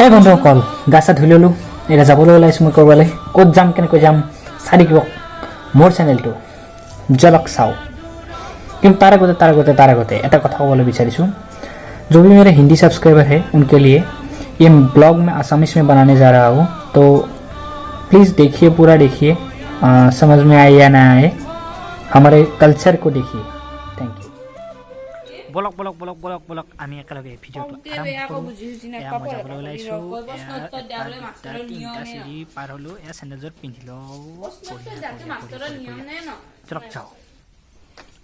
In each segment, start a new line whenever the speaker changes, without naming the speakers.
হাই বন্ধুসকল, গা চা ধুই ল'লোঁ। এতিয়া যাবলৈ ওলাইছোঁ মই ক'ৰবালৈ। ক'ত যাম, কেনেকৈ যাম, চাই থাকিব মোৰ চেনেলটো জলক চাওঁ। কিন্তু তাৰ আগতে এটা কথা ক'বলৈ বিচাৰিছোঁ। जो भी मेरे हिंदी सब्सक्राइबर है, उनके लिए ये ब्लॉग मैं आसामीस में बनाने जा रहा हूँ, तो प्लीज़ देखिए, पूरा देखिए। समझ में आए या ना आए, हमारे कल्चर को देखिए। Thank you. বলক বলক বলক বলক বলক, আমি একেলগে ভিডিঅ'টো আৰম্ভ কৰোঁ। এয়া মই যাবলৈ ওলাইছোঁ। এয়া এটা, দুটা, তিনিটা চিৰি পাৰ হ'লোঁ। এয়া চেণ্ডেলযোৰ পিন্ধি লওঁ। বঢ়িয়া বঢ়িয়া বঢ়িয়া বঢ়িয়া। চলক যাওঁ।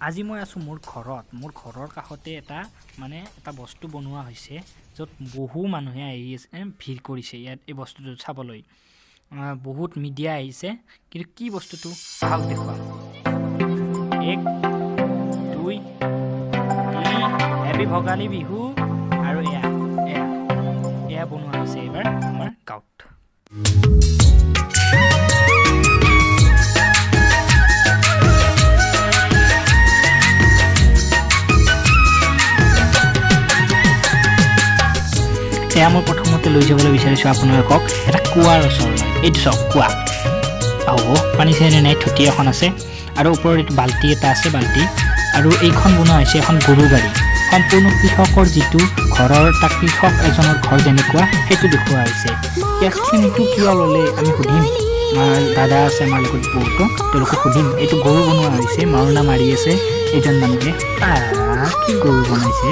আজি মই আছোঁ মোৰ ঘৰত। মোৰ ঘৰৰ কাষতে এটা মানে এটা বস্তু বনোৱা হৈছে, য'ত বহু মানুহে আহি আছে, ভিৰ কৰিছে ইয়াত এই বস্তুটো চাবলৈ। বহুত মিডিয়া আহিছে। কিন্তু কি বস্তুটো, আহক দেখুৱাম। এক, দুই, তিনি। হেপী ভোগালী বিহু। আৰু এয়া এয়া এয়া বনোৱা হৈছে এইবাৰ আমাৰ গাঁৱত। এয়া মই প্ৰথমতে লৈ যাবলৈ বিচাৰিছোঁ আপোনালোকক এটা কুঁৱাৰ ওচৰলৈ। এইটো চাওক, কুঁৱা। হ'ব, পানী চানী নাই। ধুতি এখন আছে আৰু ওপৰত এইটো বাল্টি এটা আছে, বাল্টি। আৰু এইখন বনোৱা হৈছে এখন গৰু গাড়ী। সম্পূৰ্ণ কৃষকৰ যিটো ঘৰৰ, তাক কৃষক এজনৰ ঘৰ যেনেকুৱা, সেইটো দেখুওৱা হৈছে। ইয়াত থিমটো কিয় ল'লে আমি সুধিম। দাদা আছে আমাৰ লগত বহুতো, তেওঁলোকক সুধিম। এইটো গৰু বনোৱা হৈছে, মৰণা মাৰি আছে এইজন মানুহে। আহ, কি গৰু বনাইছে,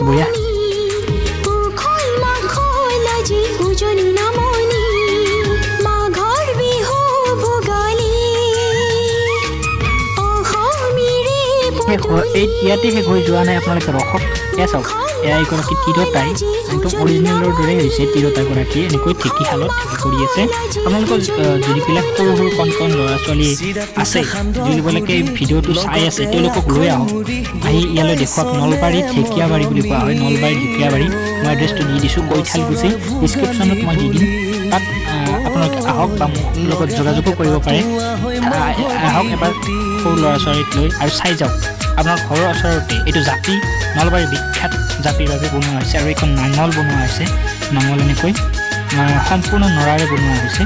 বঢ়িয়া।
উজনি নামনি মাঘৰ বিহু ভোগালী অসমীৰে।
শেষ হৈ এই ইয়াতে শেষ হৈ যোৱা নাই, আপোনালোকে ৰখক। এয়া চাওক, এয়া এগৰাকী তিৰোতাই, একদম অৰিজিনেলৰ দৰেই হৈছে। তিৰোতাগৰাকী এনেকৈ ঢেঁকীশালত ঢেঁকী কৰি আছে। আপোনালোকৰ যিবিলাক সৰু সৰু কণ কণ ল'ৰা ছোৱালী আছে, যিবিলাকে এই ভিডিঅ'টো চাই আছে, তেওঁলোকক লৈ আহক, আহি ইয়ালৈ দেখুৱাওক। নলবাৰী ঢেকীয়াবাৰী বুলি কোৱা হয়, নলবাৰী ঢেকীয়াবাৰী। মই এড্ৰেছটো দি দিছোঁ, কৈঠালকুছি। ডিছক্ৰিপশ্যনত মই দি দিম। তাত আপোনালোকে আহক বা মোৰ লগত যোগাযোগো কৰিব পাৰে। আহক এবাৰ সৰু ল'ৰা ছোৱালীক লৈ আৰু চাই যাওক। আপোনাৰ ঘৰৰ ওচৰতে এইটো জাপি, নলবাৰীৰ বিখ্যাত জাপিৰ বাবে বনোৱা হৈছে। আৰু এইখন নাঙল বনোৱা হৈছে, নাঙল এনেকৈ সম্পূৰ্ণ নৰাৰে বনোৱা হৈছে।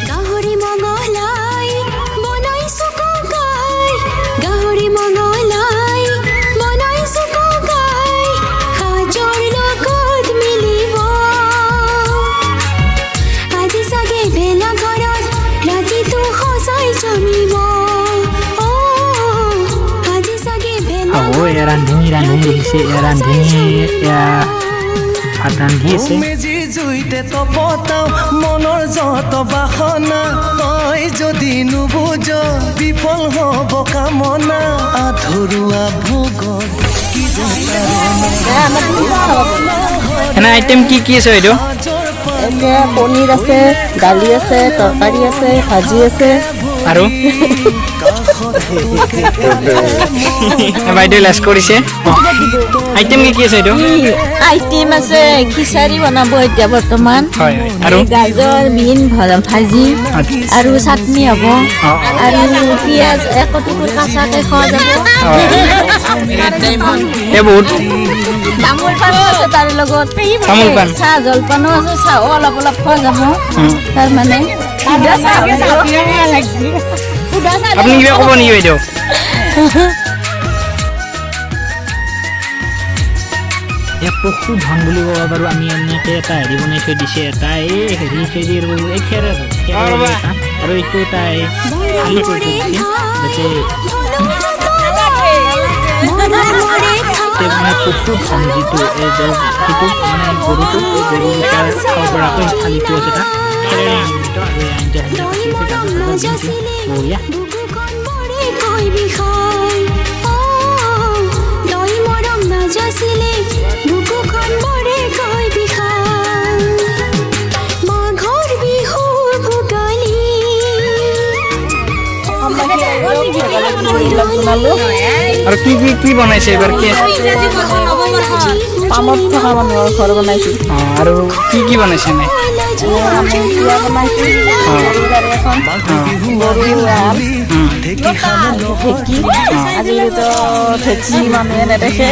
গাহৰি মঙলাই বনাইছো ককাই, গাহৰি মঙলাই বনাইছো ককাই, সাজৰ লগত মিলিব। আজি চাগে ভেলা ঘৰত ৰাতিটো সঁচাই জমিব। অ, আজি চাগে ভেলা
হ'ব, এয়া ৰান্ধনী, ৰান্ধনী দেখিছে। এয়া ৰান্ধনী, এয়া ভাত ৰান্ধি আছে।
মেজি জুইতে তপতাও মনৰ যত বাসনা, তই যদি নুবুজ বিফল হ'ব কামনা। আধৰুৱা ভোগত কি যে
এনে আইটেম কি কি আছে বাইদেউ?
এতিয়া পনীৰ আছে, দালি আছে, তৰকাৰী আছে, ভাজি আছে।
আৰু বাইদেউ লাজ কৰিছে। আইটেম কি কি আছে বাইদেউ?
আইটেম আছে, খিচাৰি বনাব এতিয়া বৰ্তমান।
হয় হয় আৰু?
এই গাজৰ বিন ভাজি আৰু চাটনি হ'ব। আৰু পিঁয়াজ একটুকুৰ কাঁচাকে খোৱা যাব।
এই বহুত
তামোল পানো আছে তাৰ লগত।
তামোল পাণ।
চাহ জলপানো আছে, চাহো অলপ অলপ খোৱা যাব। তাৰমানে সুদা চাহ হ'ব।
আপুনি কিবা ক'ব নেকি বাইদেউ? এয়া পশুধন বুলি ক'ব পাৰোঁ আমি। এনেকৈ এটা হেৰি বনাই থৈ দিছে, এটা এই হেৰি চেৰি আৰু এই খেৰ আৰু খেৰৰ এটা, আৰু এইটো এটা এই খালী কৰি থৈ দিছে, যাতে মানে পশুধন যিটো এই যে সেইটো মানে গৰুটো, এই গৰু দুটাৰ খাব পৰাকৈ থালিটো আছে, তাত খেৰেৰে নিৰ্মিত। আৰু এই আঞ্জা আঞ্জা পাতি আছে, গাজৰ চাজৰ বিন চিন, বঢ়িয়া।
বুকুখন বৰেকৈ বিষাই, অ, তই মৰম নাযাচিলে বুকুখন বৰেকৈ বিষাই। মাঘৰ বিহু ভোগালী।
অসমবাসী ৰাইজক ভোগালী বিহুৰ ওলগ জনালোঁ।
আৰু কি কি কি বনাইছে এইবাৰ কি?
পামত থকা মানুহৰ ঘৰ বনাইছোঁ।
আৰু কি কি বনাইছে এনে?
আমি বিয়া বনাইছোঁ, গৰু গাড়ী এখন, গৰু এহাল, ঢেঁকী। আজিকালিতো ঢেঁকী মানুহে নেদেখে,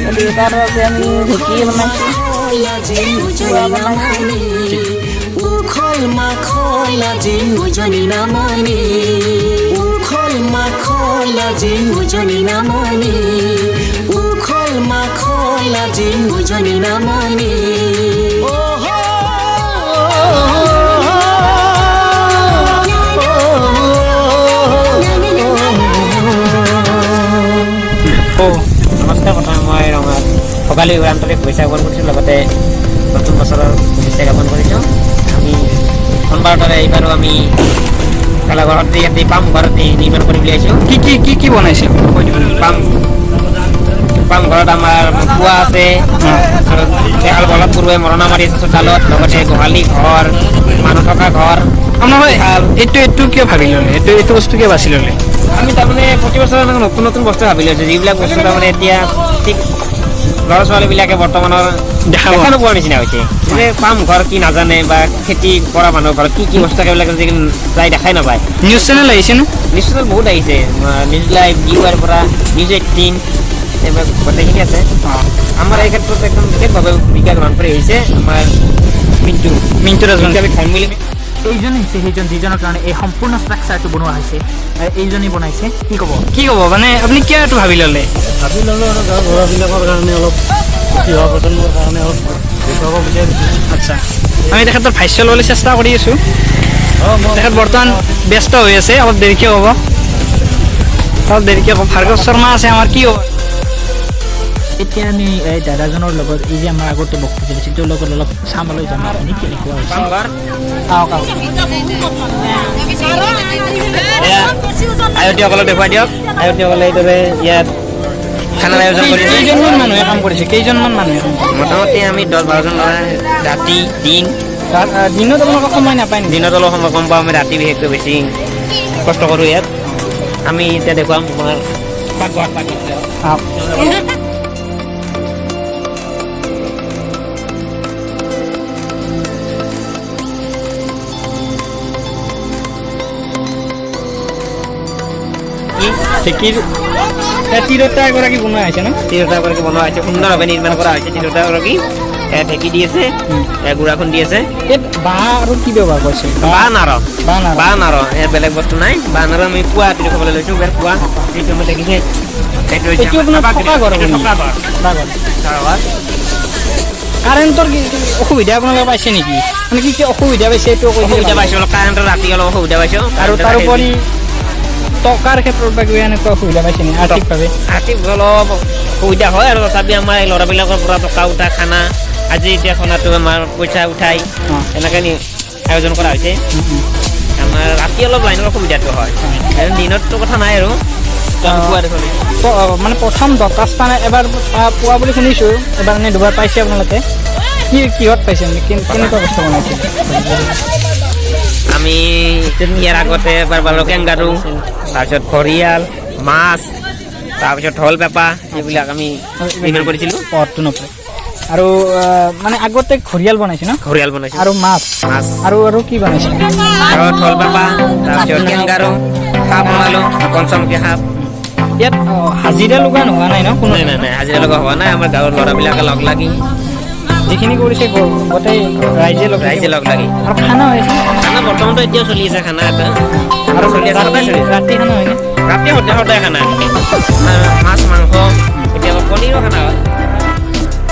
গতিকে তাৰ বাবে আমি ঢেঁকী বনাইছোঁ, পুৱা বনাইছোঁ।
উখল মাখল আজি উজনি নামনি, উখল মাখল আজি উজনি নামনি, উখল মাখল আজি উজনি নামনি।
নমস্কাৰ, প্ৰথমে মই ৰঙা ভোগালী বিহুৰ আন্তৰিক শুভেচ্ছা জ্ঞাপন কৰিছোঁ, লগতে নতুন বছৰৰ শুভেচ্ছা জ্ঞাপন কৰিছোঁ। আমি সোমবাৰৰ দৰে এইবাৰো আমি ভেলাঘৰত ইয়াতে পাম ঘৰতে নিৰ্মাণ কৰিম বুলি আহিছোঁ।
কি কি কি কি বনাইছে কৈ দিব নেকি?
পামঘৰত আমাৰ কুঁৱা আছে, দেখাল বলত পূৰ্বে মৰণা মাৰি আছে চোতালত, লগতে গোহালি ঘৰ, মানুহ থকা ঘৰ।
আপোনালোকে এইটো কিয় ভাবি ল'লে, এইটো বস্তু কিয় বাছি ল'লে?
আমি তাৰমানে প্ৰতি বছৰে এনেকৈ নতুন নতুন বস্তু ভাবি লৈছোঁ, যিবিলাক বস্তু তাৰমানে এতিয়া ঠিক ল'ৰা ছোৱালীবিলাকে বৰ্তমানৰ
দেখা
দেখা নোপোৱাৰ নিচিনা হৈছে। যে পামঘৰ কি নাজানে বা খেতি কৰা মানুহৰ ঘৰত কি কি বস্তু থাকে এইবিলাক যে যাই দেখাই নাপায়।
নিউজ চেনেল আহিছে নে?
নিউজ চেনেল বহুত আহিছে, নিউজ লাইভ, ডি ৱাইৰ পৰা নিউজ 18, এইবিলাক গোটেইখিনি আছে। আমাৰ এই ক্ষেত্ৰত একদম বিশেষভাৱে ভূমিকা গ্ৰহণ কৰি আহিছে আমাৰ মিণ্টু
মিণ্টু ৰাজবংশী।
আমি ধৰ্ম বুলি
এইজন হৈছে সেইজন যিজনৰ কাৰণে এই সম্পূৰ্ণ ষ্ট্ৰাকচাৰটো বনোৱা হৈছে, এইজনেই বনাইছে। কি ক'ব? কি ক'ব মানে আপুনি কিয় এইটো ভাবি ল'লে?
ভাবি ল'লোঁ আৰু গাঁৱৰ ল'ৰাবিলাকৰ কাৰণে অলপ উঠি অহা প্ৰজন্মৰ কাৰণে অলপ দেখুৱাব বিচাৰিছোঁ।
আচ্ছা, আমি তেখেতৰ ভাষ্য ল'বলৈ চেষ্টা কৰি আছোঁ। তেখেত বৰ্তমান ব্যস্ত হৈ আছে, অলপ দেৰিকৈ হ'ব, অলপ দেৰিকৈ হ'ব। ভাৰ্গৱ শৰ্মা আছে আমাৰ, কি হ'ব? এতিয়া আমি এই দাদাজনৰ লগত, এই যে আমাৰ আগতে বক্তব্য দিছিল, তেওঁৰ লগত অলপ চাবলৈ যাম আপুনি কেনেকুৱা হৈছে। আহক আহক।
আয়তীসকলক দেখুৱাই দিয়ক। আয়তীসকলে এইদৰে ইয়াত খানাৰ আয়োজন কৰিছে।
কেইজনমান মানুহে কাম কৰিছে? কেইজনমান মানুহে কাম কৰিছে?
মোটামুটি আমি 10-12জন ল'ৰা, ৰাতি দিন।
দিনত আপোনালোকে সময় নাপায় নেকি?
দিনত অলপ সময় কম পাওঁ আমি, ৰাতি বিশেষকৈ বেছি কষ্ট কৰোঁ ইয়াত। আমি এতিয়া দেখুৱাম আমাৰ পাকঘৰ।
আহক। ঢেঁকীৰ তিৰোতা এগৰাকী বনোৱা হৈছে ন?
তিৰোতা এগৰাকী বনোৱা হৈছে, সুন্দৰভাৱে নিৰ্মাণ কৰা হৈছে। তিৰোতা এগৰাকী ঢেঁকী দি আছে, গুড়া খুন্দি আছে।
ইয়াত বাঁহ আৰু কি ব্যৱহাৰ কৰিছে?
বাঁহ নাৰ,
বাঁহ নাৰ,
বাঁহ নাৰ, ইয়াত বেলেগ বস্তু নাই। বাঁহ নাৰ আমি পুৱা দেখুৱাবলৈ লৈছোঁ। ইয়াৰ পুৱা যিটো আমি দেখিছে সেইটো হৈছে
এইটো আপোনাৰ থকা ঘৰ।
থকা ঘৰ।
থকা ঘৰ। কাৰেণ্টৰ কি অসুবিধা আপোনালোকে পাইছে নেকি? মানে কি কি অসুবিধা পাইছে এইটো কৈ
অসুবিধা পাইছোঁ অলপ, কাৰেণ্টৰ ৰাতি অলপ অসুবিধা পাইছোঁ।
আৰু তাৰোপৰি টকাৰ ক্ষেত্ৰত বা কিবা এনেকুৱা অসুবিধা পাইছে নেকি আৰ্থিকভাৱে?
আৰ্থিক অলপ অসুবিধা হয় আৰু তথাপি আমাৰ এই ল'ৰাবিলাকৰ পৰা টকা উঠা খানা, আজি এতিয়া খানাটো আমাৰ পইচা উঠাই এনেকৈ আয়োজন কৰা হৈছে। আমাৰ ৰাতি অলপ লাইনৰ অসুবিধাটো হয়, আৰু দিনততো কথা নাই আৰু।
মানে প্ৰথম দহটা স্থান এবাৰ পোৱা বুলি শুনিছোঁ, এবাৰ নে দুবাৰ পাইছে আপোনালোকে? কি কিহত পাইছে, কেনেকুৱা বস্তু বনাইছে?
আমি ইয়াৰ আগতে এবাৰ পালোঁ কেংগাৰু, তাৰপিছত ঘৰিয়াল, মাছ, তাৰপিছত ঢোল পেঁপা, এইবিলাক আমি নিৰ্মাণ কৰিছিলোঁ।
পথটো নপৰে আৰু মানে আগতে ঘৰিয়াল বনাইছে ন?
ঘৰিয়াল বনাইছোঁ
আৰু মাছ,
মাছ
আৰু আৰু কি বনাইছে?
আৰু ঢোল পেঁপা, তাৰপিছত কেংগাৰু, সাপ বনালোঁ, পঞ্চমুখী সাপ।
ইয়াত হাজিৰা লগোৱা নোহোৱা নাই ন কোনো?
নাই নাই নাই, হাজিৰা লগোৱা হোৱা নাই। আমাৰ গাঁৱৰ ল'ৰাবিলাকে লগ লাগি
যিখিনি কৰিছে গোটেই ৰাইজে লগ
ৰাইজে লগ লাগি।
আৰু খানা হৈছে?
খানা বৰ্তমানতো এতিয়াও চলি আছে খানা এটা,
আৰু
চলি আছে, সদায় চলি আছে।
ৰাতি খানা হয়নে?
ৰাতি সদায় সদায় খানা, মাছ মাংস, কেতিয়াবা পনীৰো খানা হয়।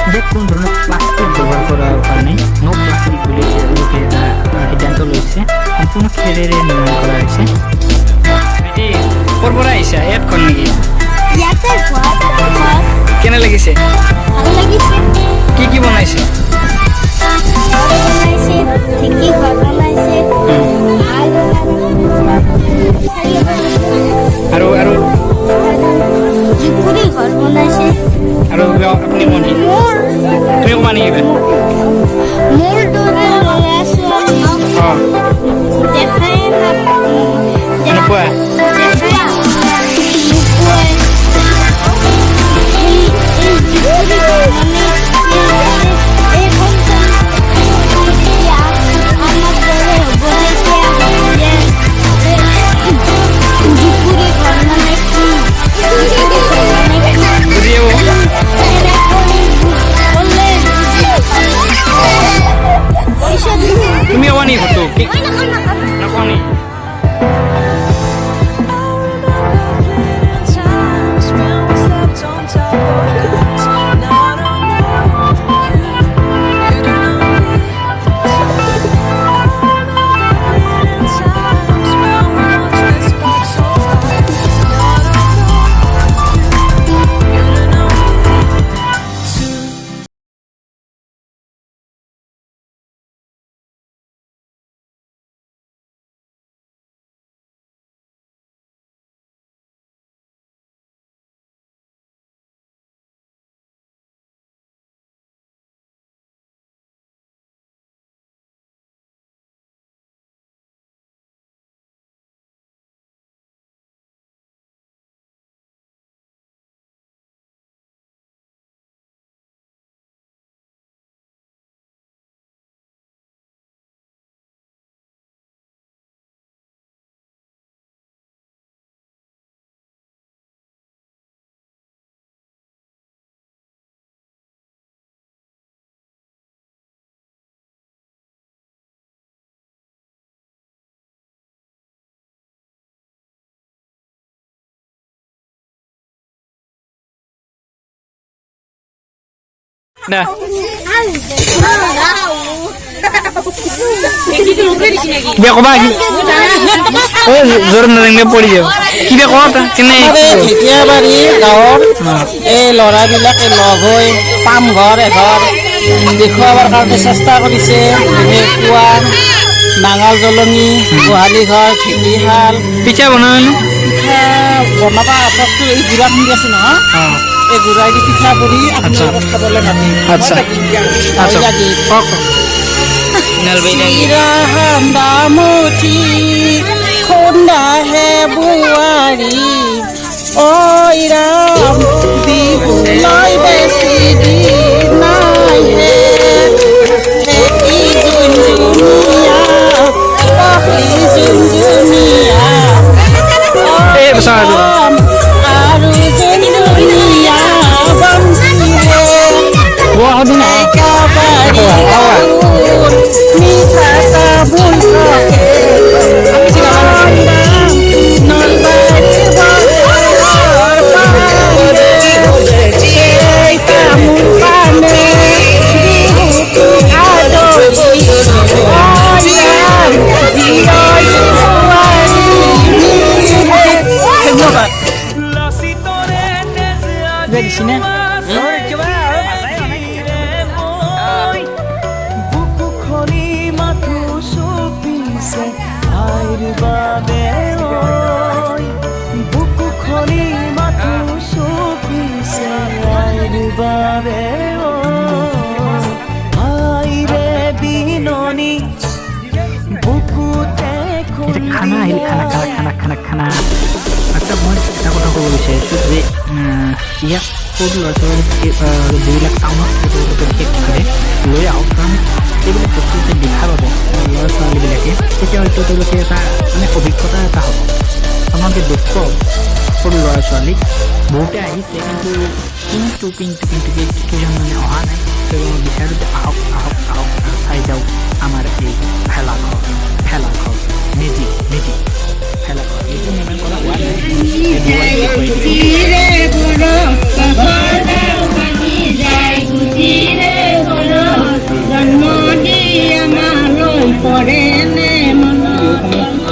ইয়াত কোনো ধৰণৰ প্লাষ্টিক ব্যৱহাৰ কৰাৰ কাৰণে ন' প্লাষ্টিক বুলি তেওঁলোকে এটা সিদ্ধান্ত লৈছে। সম্পূৰ্ণ খেৰেৰে নিৰ্মাণ কৰা হৈছে। ক'ৰ পৰা আহিছা? ইয়াত ঘৰ নেকি?
ইয়াতে ঘৰ।
কেনে লাগিছে?
ভাল লাগিছে।
কি কি বনাইছে?
ঘৰ বনাইছে, ঢেঁকী ঘৰ বনাইছে,
আৰু আৰু
জুপুৰি ঘৰ বনাইছে।
আৰু আপুনি কোন? তুমি ক'বা নেকি কিবা?
মোৰ দৰে ল'ৰা ছোৱালী
অঁ
দেখাই নাপায়।
কোৱা। বুজি যাব। তুমি কোৱা নি ঘৰটো কি নকোৱা নি? না, কিবা কবা? ও জোৰ নালাগিলে পৰি যাব। কিবা কবা কেনে?
ঢেকীয়াবাৰী গাঁৱৰ এই ল'ৰাবিলাকে লগ হৈ পামঘৰ এঘৰ দেখুৱাবৰ কাৰণে চেষ্টা কৰিছে। কুঁৱা, নাঙল জলঙি, গোহালি ঘৰ, ঢেঁকীশাল।
পিঠা বনাই?
পিঠা বনাবা বস্তু এই গুড়া খুন্দি আছে নহয়, এই গুড়াই দি পিঠা পুৰি আপোনালোকক খাবলৈ মাতিম।
আচ্ছা আচ্ছা, কওক।
মুঠি খুন্দাহে বোৱাৰী, ঐ ৰাম, বিহুলৈ বেছি দিন নাই হে। ঢেঁকী জুনজুনীয়া, পখলি জুনজুনীয়া আৰু জুনজুনীয়া বন্তিৰে মিঠা তামোল থাকে। নলবাৰী তামোল পানে বিহুটো আদৰি। ধন্যবাদ।
দিছিনে? খানা আহিল, খানা খানা খানা খানা খানা। আচ্ছা, মই এটা কথা ক'ব বিচাৰিছোঁ যে ইয়াত সৰু ল'ৰা ছোৱালী যিবিলাক টাউনত থাকে, তেওঁলোকে বিশেষভাৱে লৈ আহক, কাৰণ এইবিলাক বস্তু যেতিয়া দেখা পাব ল'ৰা ছোৱালীবিলাকে, তেতিয়া হয়তো তেওঁলোকে এটা মানে অভিজ্ঞতা এটা হ'ব, আপোনালোকে দেখুৱাওক সৰু ল'ৰা ছোৱালীক। বহুতে আহিছে, কিন্তু কিন্তু কিন্তু কিন্তু কেইজনমানে অহা নাই। তেওঁলোকে মই বিচাৰোঁ যে আহক আহক আহক আৰু চাই যাওক আমাৰ এই ভেলাঘৰ। ভেলাঘৰ, মেজি, মেজি, ভেলাঘৰ। মেজি নিৰ্মাণ কৰা হোৱা নাই। দেখুৱাই দিব।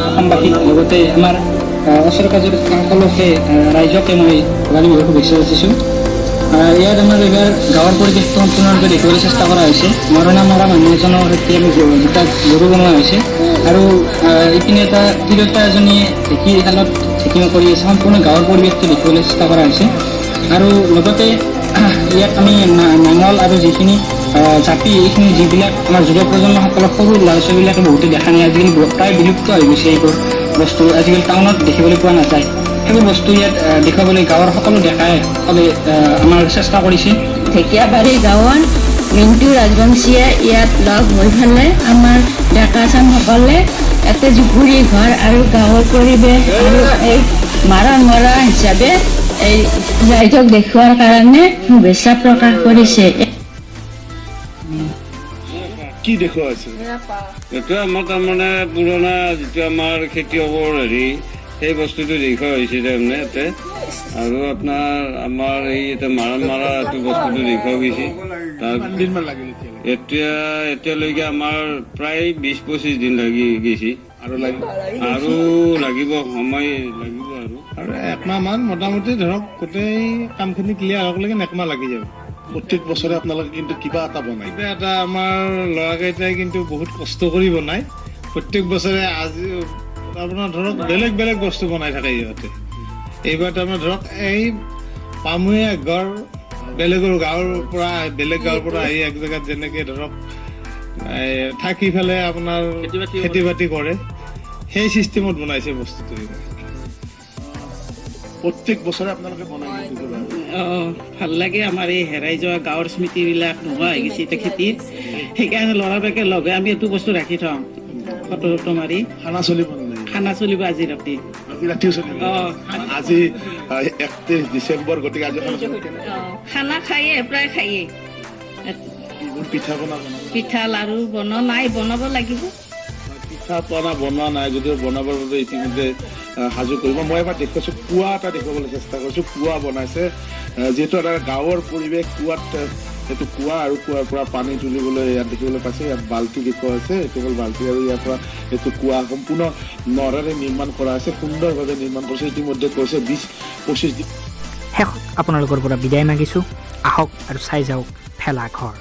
অসমবাসীক লগতে আমাৰ ওচৰ পাজৰে থকা সকলোকে ৰাইজকে মই ভোগালী বিহুৰ শুভেচ্ছা যাচিছোঁ। ইয়াত আমাৰ এইবাৰ গাঁৱৰ পৰিৱেশটো সম্পূৰ্ণৰূপে দেখিবলৈ চেষ্টা কৰা হৈছে। মৰণা মৰা মানুহ এজনৰ সৈতে আমি দুটা গৰু বনোৱা হৈছে আৰু ইপিনে এটা তিৰোতা এজনীয়ে ঢেঁকীশালত ঢেঁকী কৰি আছে। সম্পূৰ্ণ গাঁৱৰ পৰিৱেশটো দেখিবলৈ চেষ্টা কৰা হৈছে আৰু লগতে ইয়াত আমি নাঙল আৰু যিখিনি জাপি, এইখিনি যিবিলাক আমাৰ যুৱ প্ৰজন্মসকলক, সৰু ল'ৰা ছোৱালীবিলাকে বহুতে দেখা নাই, আজিকালি প্ৰায় বিলুপ্ত হৈ গৈছে এইবোৰ।
বস্তু আজিকালি টাউনত দেখিবলৈ পোৱা নাযায়, সেইবোৰ বস্তু ইয়াত দেখুৱাবলৈ গাঁৱৰ সকলো ডেকাই সকলোৱে আমাৰ চেষ্টা কৰিছে।
ঢেকীয়াবাৰী গাঁৱৰ মিণ্টু ৰাজবংশীয়ে ইয়াত লগ হৈ পেলাই আমাৰ ডেকা চামসকলে ইয়াতে জুপুৰি ঘৰ আৰু গাঁৱৰ পৰিৱেশ আৰু এই মাৰণ মৰা হিচাপে এই ৰাইজক দেখুওৱাৰ কাৰণে শুভেচ্ছা প্ৰকাশ কৰিছে।
কি দেখুওৱা হৈছে?
এইটো আমাৰ তাৰমানে পুৰণা যিটো আমাৰ খেতিয়কৰ হেৰি, সেই বস্তুটো দেখুওৱা হৈছে তাৰমানে ইয়াতে। আৰু আপোনাৰ আমাৰ এই এটা মাৰণ মাৰা এইটো বস্তুটো দেখুওৱা গৈছে। তাৰ
দিনমান লাগিল এতিয়ালৈকে?
এতিয়ালৈকে আমাৰ প্ৰায় 20-25 দিন লাগি গৈছে।
আৰু লাগিব?
আৰু লাগিব, সময় লাগিব আৰু।
আৰু একমাহ মান মোটামুটি ধৰক, গোটেই কামখিনি ক্লিয়াৰ হোৱালৈকে একমাহ লাগি যাব।
প্ৰত্যেক বছৰে আপোনালোকে কিন্তু কিবা এটা বনায়।
কিবা এটা আমাৰ ল'ৰাকেইটাই কিন্তু বহুত কষ্ট কৰি বনায় প্ৰত্যেক বছৰে। আজি আপোনাৰ ধৰক বেলেগ বেলেগ বস্তু বনাই থাকে ইহঁতে। এইবাৰ তাৰমানে ধৰক এই পামুৱে ঘৰ বেলেগৰ গাঁৱৰ পৰা, বেলেগ গাঁৱৰ পৰা আহি এক জেগাত যেনেকে ধৰক এই থাকি পেলাই আপোনাৰ খেতি বাতি কৰে, সেই চিষ্টেমত বনাইছে বস্তুটো।
প্ৰত্যেক বছৰে আপোনালোকে বনায় কিন্তু কিবা।
অঁ, ভাল লাগে। আমাৰ এই হেৰাই যোৱা গাঁৱৰ স্মৃতিবিলাক নোহোৱা হৈ গৈছে এতিয়া খেতিত। সেইকাৰণে ল'ৰাবিলাকে লগ হৈ আমি এইটো বস্তু ৰাখি থওঁ, ফটো চটো মাৰি।
খানা চলিব নে নাই?
খানা চলিব আজি ৰাতি।
আজি ৰাতিও চলিব?
অঁ।
আজি 31 ডিচেম্বৰ, গতিকে আজি খানা চলিব।
খানা খায়ে, প্ৰায় খায়ে।
এইবোৰ পিঠা পনা বনাব?
পিঠা লাৰু বনোৱা নাই, বনাব লাগিব।
পিঠা পনা বনোৱা নাই যদিও বনাবৰ বাবে ইতিমধ্যে সাজু কৰিব। মই এবাৰ দেখুৱাইছো, কুঁৱা এটা দেখুৱাবলৈ চেষ্টা কৰিছো। কুঁৱা বনাইছে। যিহেতু এটা গাঁৱৰ পৰিৱেশ, কুঁৱাত এইটো কুঁৱা আৰু কুঁৱাৰ পৰা পানী তুলিবলৈ ইয়াত দেখিবলৈ পাইছে। ইয়াত বাল্টি দেখুওৱা হৈছে। এইটো হ'ল বাল্টি আৰু ইয়াৰ পৰা এইটো কুঁৱা সম্পূৰ্ণ নৰাৰে নিৰ্মাণ কৰা হৈছে, সুন্দৰভাৱে নিৰ্মাণ কৰিছে। ইতিমধ্যে কৈছে 20-25 দিন।
শেষত আপোনালোকৰ পৰা বিদায় মাগিছোঁ। আহক আৰু চাই যাওক ভেলাঘৰ।